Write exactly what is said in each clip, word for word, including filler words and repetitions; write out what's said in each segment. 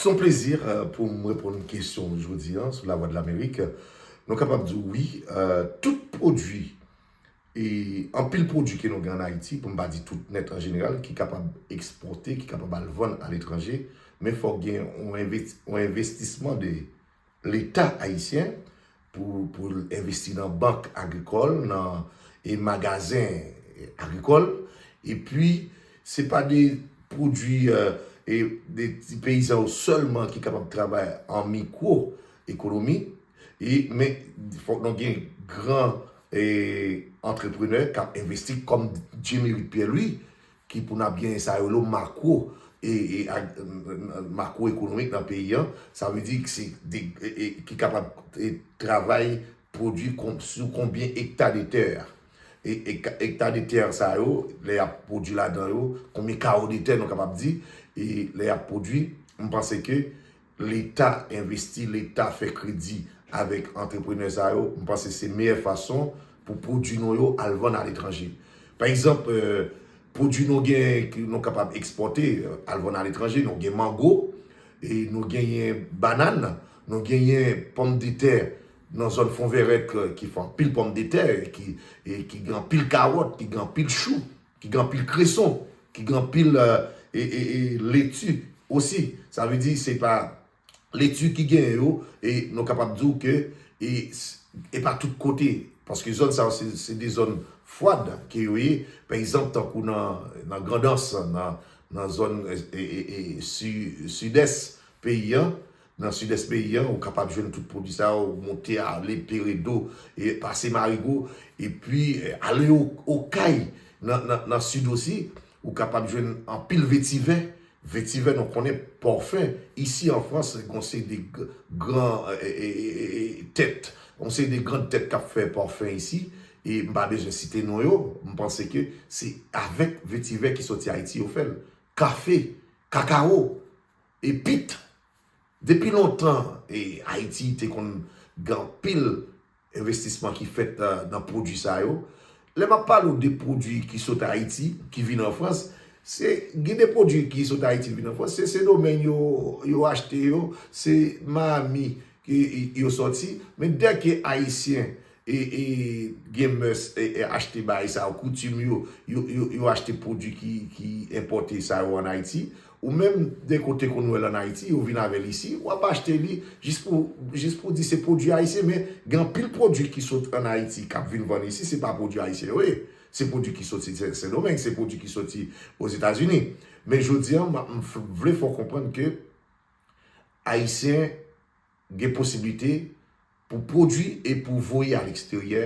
Se yon plezi pou m reponn kesyon w jodi a sou Lavwadlamerik. Nou kapab di w wi, tout pwodui, e anpil pwodui ke nou gen ann Ayiti, pou m pa di tout nèt an jeneral, ki kapab ekspòte, ki kapab al vann aletranje, men fòk gen yon envestisman de Leta ayisyen pou pou l envesti nan bank agrikòl, nan e magazen agrikòl. Epi se pa de pwodui e de ti peyizan yo sèlman ki kapab travay an mikwo ekonomi. E men fòk nou gen gran e antreprenè k ap envesti kòm Dieuméric Pierre-Louis, ki pou n ap genyen sa yo lo makwo e, e makwo ekonomik nan peyi an. Sa vle di ki se de e, e, ki kapab e, travay, pwodui kon, sou konbyen ekta de tè. E, e ekta de tè sa yo, lè y ap pwodui ladan yo, konbyen kawo de tè nou kapab di, e lè y ap pwodui, m panse ke Leta envesti, Leta fè kredi avèk antreprenè sa yo, m panse se meyè fason pou pwodui nou yo al vann aletranje. Pa egzanp, pwodui nou gen ke nou kapab ekspòte al vann aletranje, nou gen mango, e nou genyen banann, nou genyen pòmdetè nan zòn Fonvèrèt ki fè anpil pòmdetè, ki, e, ki gen anpil kawòt, ki gen anpil chou, ki gen anpil kreson, ki gen anpil e, e, e, leti osi. Sa vle di se pa leti ki genyen yo, e nou kapab di w ke e, e pa tout kote, paske zòn sa yo se, se de zòn fwad ke yo ye. Pa egzanp, tankou nan, nan Grandans, nan, nan zòn e, e, e, e, si, sidès peyi an, nan sidès peyi an, ou kapab jwenn tout pwodui sa yo, monte ale, Peredo, e pase Marigo, epi e, ale o, Okay, nan, nan, nan sid osi, ou kapab jwenn anpil vetivè. Vetivè, nou konnen pòfen. Isi an Frans, gon seri de gran e, e, e, e, tèt, gon seri de gran tèt k ap fè pòfen isi. E m pa bezwen site non yo. M panse ke se avèk vetivè ki soti Ayiti yo fè l. Kafe, kakawo, e pit. Depi lontan, e Ayiti te konn gen anpil envestisman ki fèt nan, nan pwodui sa yo. Lè m ap pale w de pwodui ki sot Ayiti, ki vin an Frans, se, gen de pwodui ki sot Ayiti vin an Frans, se Sendomeng yo, yo achte yo, se Miami ke yo sòti. Men dèke Ayisyen e, e gen mès e, e achte bagay sa yo, koutim yo, yo, yo, yo achte pwodui ki, ki enpòte sa yo ann Ayiti. Ou menm, de kote konn wè l ann Ayiti, yo vin avè l isi, w ap achte li jis pou, jis pou di se pwodui ayisyen, men gen anpil pwodui ki sot ann Ayiti k ap vin vann isi, se pa pwodui ayisyen yo ye. Se pwodui ki soti Sen, Sendomeng, se pwodui ki soti Ozetazini. Men jodi a, m, m vle fè w konprann ke Ayisyen gen posiblite pou pwodui e pou voye aleksteryè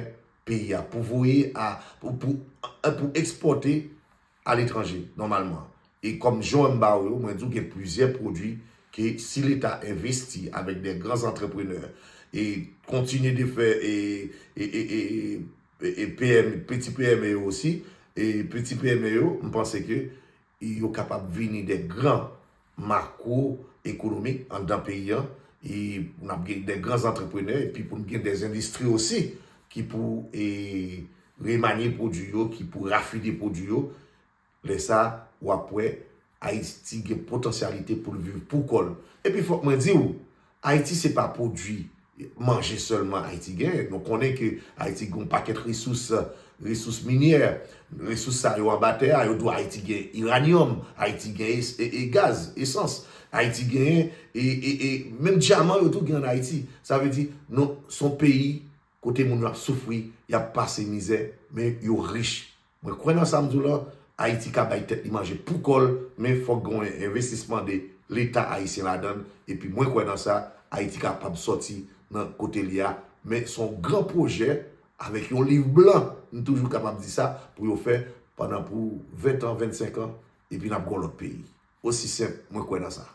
peyi a, pou voye a, pou, pou, pou ekspòte aletranje, nòmalman. E kòm jan m ba w yo, mwen di w gen plizyè pwodui ke si Leta envesti avèk de gran antreprenè e kontinye de fè e, e, e, e, e, e P M, peti P M E yo osi, e peti P M E yo, m panse ke e yo kapab vini de gran makwo ekonomik anndan peyi an, e n ap gen de gran antreprenè, epi pou n gen de endistri osi ki pou e, remanye pwodui yo, ki pou rafine pwodui yo. Lè sa, w ap wè Ayiti gen potansyalite pou l viv pou kò l. Epi fòk mwen di w, Ayiti se pa pwodui manje sèlman Ayiti genyen. Nou konnen ke Ayiti gen yon pakèt resous, resous minyè, resous sa yo anba tè a, yo di w Ayiti gen iranyòm, Ayiti gen es, e, e gaz, esans, Ayiti genyen, e, e, e menm dyaman yo tou gen ann Ayiti. Sa vle di, nou, se yon peyi kote moun yo ap soufri, y ap pase mizè, men yo rich. Mwen kwè nan sa m di w lan, Ayiti ka bay tèt li manje pou kò l, men fòk gen yon envestisman de Leta ayisyen ladan l, epi mwen kwè nan sa, Ayiti kapab sòti nan kote l ye a, men se yon gran pwojè avèk yon liv blan, m toujou kapab di sa, pou yo fè pandan pou ven tan, vennsenk an, epi n ap gen yon lòt peyi. Osi senp, mwen kwè nan sa.